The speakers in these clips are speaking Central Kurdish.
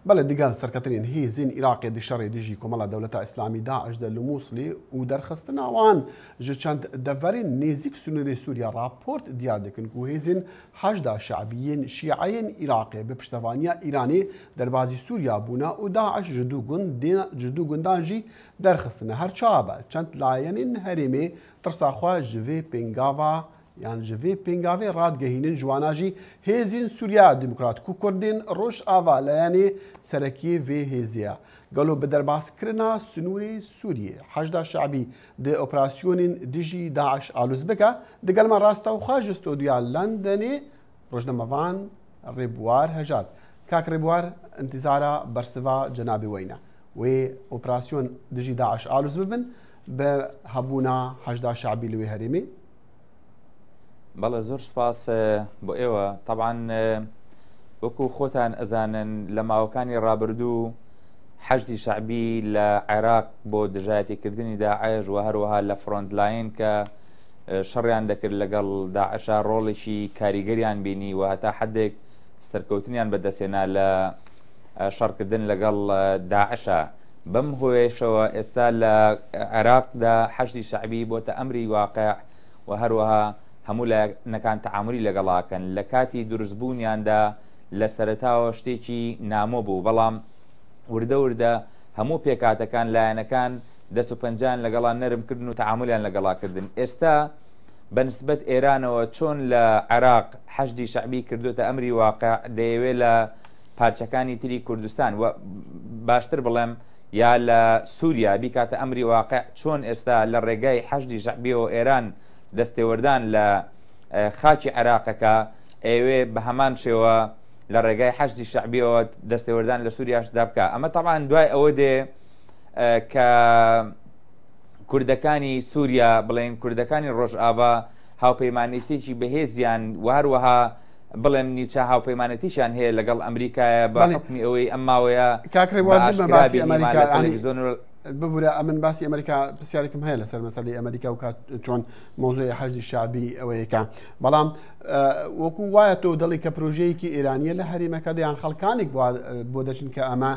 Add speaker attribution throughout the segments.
Speaker 1: بەڵێ دیگەل سەرکەتنên hêzên Iraqê di şerê dijî Komela Dewleta Îslamî DAIŞ de li Mûsilê û derxistina wan ji çend deverên nêzîk sînorê Sûriye raport diyar dikin ku hêzên Heşda Şe'bî yên Şîeyên Iraqê bi piştevaniya Îranê derbazî Sûriya bûne û DAIŞ ji du gund ji du gundan jî derxistine. Her çawa be çend layenên herêmê tirsa xwe ji vê pêngava Yan ji vê pêngavê radigehînin ji wana jî Hêzên Sûriya Demokrat ku Kurdên Rojava layanê serekiyê vê hêzê ye. Gelo bi derbaskirina sinûrê Sûriyê Heşda Şe'bî dê operasyonên dijî DAIŞ aloz bike? Digel me rastewxwe ji stodyoya Londonê rojnamevan Rêbwar Hejar. Kak Rêbwar intîzara bersiva cenabê we ne. Wê operasyon dijî DAIŞ aloz bibin bi hebûna Heşda Şe'bî li wê herêmê?
Speaker 2: بەڵێ زۆر سپاس بۆ ئێوە تەبان وەکو خۆتان ئەزانن لە ماوەکانی ڕابردوو حەشدی شەعبی لە عێراق بۆ دژایەتیکردنی داعش و هەروەها لە front line کە شەڕیان دەکرد لەگەڵ داعشا ڕۆڵێکی کاریگەریان بینی و هەتا حدێک سەرکەوتنیان بەدەستێنا لە شەڕکردن لەگەڵ داعشا. بەم هۆیەشەوە ئێستا لە عێراقدا حەشدی شەعبی بۆتە ئەمری واقع و هەروەها هەموو لایەنەکان تەعامولی لەگەڵا کەن. لە کاتی دروستبوونیاندا لە سەرەتاوە شتێکی نامۆ بوو، بەڵام وردە وردە هەموو پێکهاتەکان، لایەنەکان دەست و پەنجەیان لەگەڵا نەرم کردن و تەعامولیان لەگەڵا کردن. ئێستا بە نسبەت ئێرانەوە چۆن لە عێراق حەشدی شەعبی کردۆتە ئەمری واقع، دەیەوێ لە پارچەکانی تری کوردستان و باشتر بڵێم یا لە سووریا بیکاتە ئەمری واقع چۆن ئێستا لە ڕێگای حەشدی شەعبیەوە ئێران دەستێوەردان لە خاکی عێراقەکە ئەیەوێ بە هەمان شێوە لە ڕێگای حەشدی شەعبیەوە دەستێوەردان لە سووریاشدا بکە ئەمە تەبعەن دوای ئەوە دێ کە کوردەکانی سووریا بڵێن کوردەکانی ڕۆژئاوا هاوپەیمانێتێکی بەهێزیان و هەروەها بڵێم نیچە هاوپەیمانێتیشیان هەیە لەگەڵ ئەمریکایە بە حوکمی ئەوەی ئەم ماوەیە
Speaker 1: کاک ڕێبوار دەمە باسی ئەمریکا تەلەڤیزیۆن ببورە ئەمن باسی ئەمریکا پرسیارێکم هەیە لەسەر مەسەلەی ئەمریکا و کات چۆن مۆزۆی حەشدی شعبی ئەوەیەکە بەڵام وەکو وایە تۆ دەڵی کە پرۆژەیەکی ئێرانیە لە هەرێمەکە دەیان خەڵکانێک بۆ دەچن کە ئەمە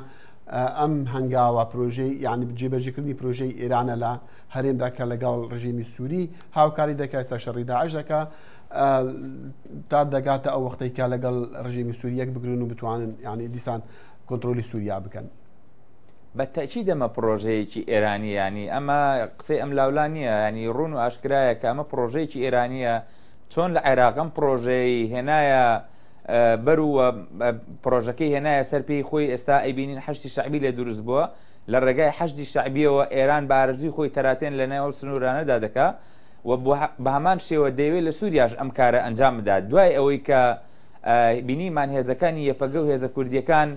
Speaker 1: ئەم هەنگاوە پرۆژەی یعنی جێبەجێکردنی پرۆژەی ئێرانە لە هەرێمدا کە لەگەڵ ڕژێمی سووری هاوکاری دەکات سەر شەڕی داعش دەکات تا دەگاتە ئەو وەختەی کە لەگەڵ ڕژێمی سووری یەک بگرن و بتوانن یعنی دیسان کۆنترۆلی سووریا بکەن.
Speaker 2: بە تەئکید ئەمە پڕۆژەیەکی ئێرانیە یانی ئەمە قسەی ئەم لاولا نییە ینی ڕوون و ئاشکرایە کە ئەمە پڕۆژەیەکی ئێرانیە چۆن لە عێراق ئەم پڕۆژەی هێنایە بەر و پڕۆژەکەی هێنایە سەر پێی خۆی ئێستا ئەیبینین حەشتی شەعبی لێ دروست بووە لە ڕێگای حەشدی شەعبیەوە ئێران بە ئارەزووی خۆی تەراتێن لە نێو سنوورانەدا دەکا و بە هەمان شێوە دەیەوێت لە سووریاش ئەم کارە ئەنجام بدات دوای ئەوەی کە بینیمان هێزەکانی یەپەگە و هێزە کوردیەکان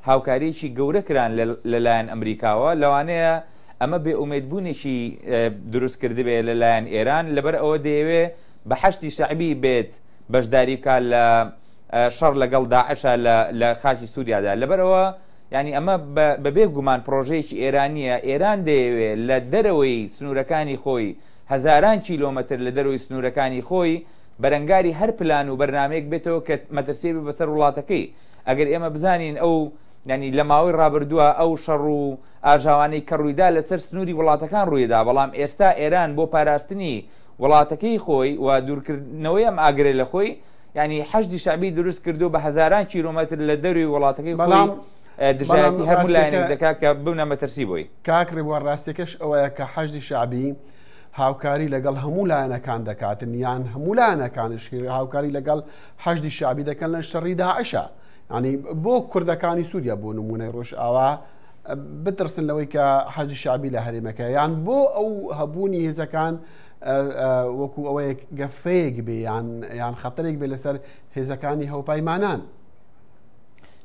Speaker 2: هاوکاریەکی گەورە کران لەلایەن ئەمریکاوە لەوانەیە ئەمە بێ ئومێدبوونێکی دروست کردبێ لەلایەن ئێران لەبەر ئەوە دەیەوێ بە حەشدی شەعبی بێت بەشداری بکات لە شەڕ لەگەڵ داعشە لە خاکی سووریادا لەبەرەوە ینی ئەمە بەبێ گومان پرۆژەیەکی ئێرانیە ئێران دەیەوێ لە دەرەوەی سنوورەکانی خۆی هەزاران کیلۆمەتر لە دەرەوەی سنوورەکانی خۆی بەرەنگاری هەر پلان و بەرنامەیەک بێتەوە کە مەترسی بێ بەسەر وڵاتەکەی ئەگەر ئێمە بزانین ئەو ینی لە ماوەی ڕابردووە ئەو شەڕ و ئاژاوانەی کە ڕوویدا لەسەر سنووری وڵاتەکان ڕوویدا بەڵام ئێستا ئێران بۆ پاراستنی وڵاتەکەی خۆی و دوورکردنەوەی ئەم ئاگرە لە خۆی ینی حەشدی شەعبی دروست کردو بە هەزاران کیلۆمەتر لە دەروی وڵاتەکەی خۆی دژایەتی هەموو لایەنێک دەکات کە ببنە مەترسی بۆی.
Speaker 1: کاک ڕێبوار ڕاستیەکەش ئەوەیە کە حەشدی شەعبی هاوکاری لەگەڵ هەموو لایەنەکان دەکاتن یان هەموو لایەنەکانش هاوکاری لەگەڵ حەشدی شەعبی دەکەن لە شەڕی داعشە ینی بۆ کوردەکانی سووریا بۆ نمونەی ڕۆژئاوا بترسن لەوەی کە حەشدی شەعبی لە هەرێمەکە یان بۆ ئەو هەبوونی هێزەکان وەکو ئەوەیە گەفەیەک بێ یان یان خەتەرێک بێ لەسەر هێزەکانی هەوپایمانان.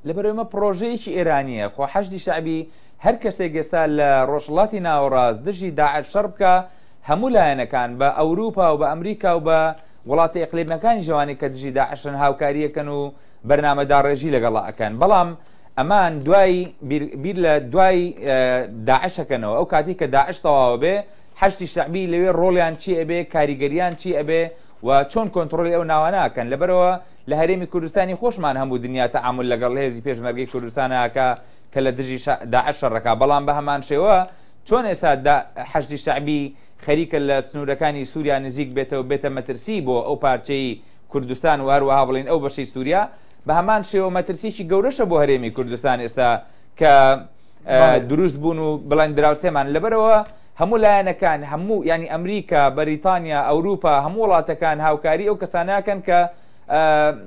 Speaker 2: لەبەر ئەمە پڕۆژەیەکی ئێرانییە خۆ حەشدی شەعبی هەر کەسێک ئێستا لە ڕۆژهەڵاتی ناوەڕاست دژی داعش شەڕ بکا هەموو لایەنەکان بە ئەوروپا و بە ئەمریکا و بە وڵاتە ئیقلیمەکانیش ئەوانەی کە دژی داعشن هاوکارییەکەن و بەرنامەداڕێژی لەگەڵا ئەکەن بەڵام ئەمان دوای بیر لە دوای داعش ئەکەنەوە ئەو کاتی کە داعش تەواوە بێ حەشدی شەعبی لەوێ ڕۆڵیان چی ئەبێ کاریگەریان چی ئەبێ و چۆن کۆنتڕۆلی ئەو ناوانە ئەکەن لەبەرەوە لە هەرێمی کوردستانی خۆشمان هەموو دنیا تەعامول لەگەڵ هێزی پێشمەرگەی کوردستان ئەکا. کە لە دژی داعش شەڕەکا بەڵام بە هەمان شێوە چۆن ئێستا حەشدی شەعبی خەریکە لە سنوورەکانی سووریا نزیک بێتەوە بێتە مەترسی بۆ ئەو پارچەی کوردستان و هەروەها بڵین ئەو بەشەی سووریا بە هەمان شێوە مەترسیی گەورەشە بۆ هەرێمی کوردستان ئێستا کە دروست بوون و بڵێن دراوسێمان لەبەرەوە هەموو لایەنەکان هەموو ینی ئەمریکا بەریتانیا ئەوروپا هەموو وڵاتەکان هاوکاری ئەو کەسانەکەن کە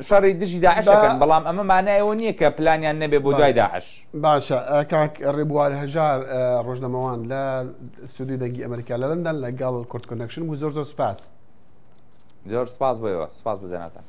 Speaker 2: شەڕی دژی داعش دەکەن بەڵام ئەمە مانای ئەوە نییە کە پلانیان نەبێ بۆ دوای داعش.
Speaker 1: باشە کاک ڕێبوار هەژار ڕۆژنامەوان لە ستودیۆی دەنگی ئەمریکا لە لەندەن لەگەڵ کورد کۆنێکشن بوو زۆر زۆر سپاس.
Speaker 2: زۆر سپاس بۆ ئێوە سپاس بۆ جەنابتان.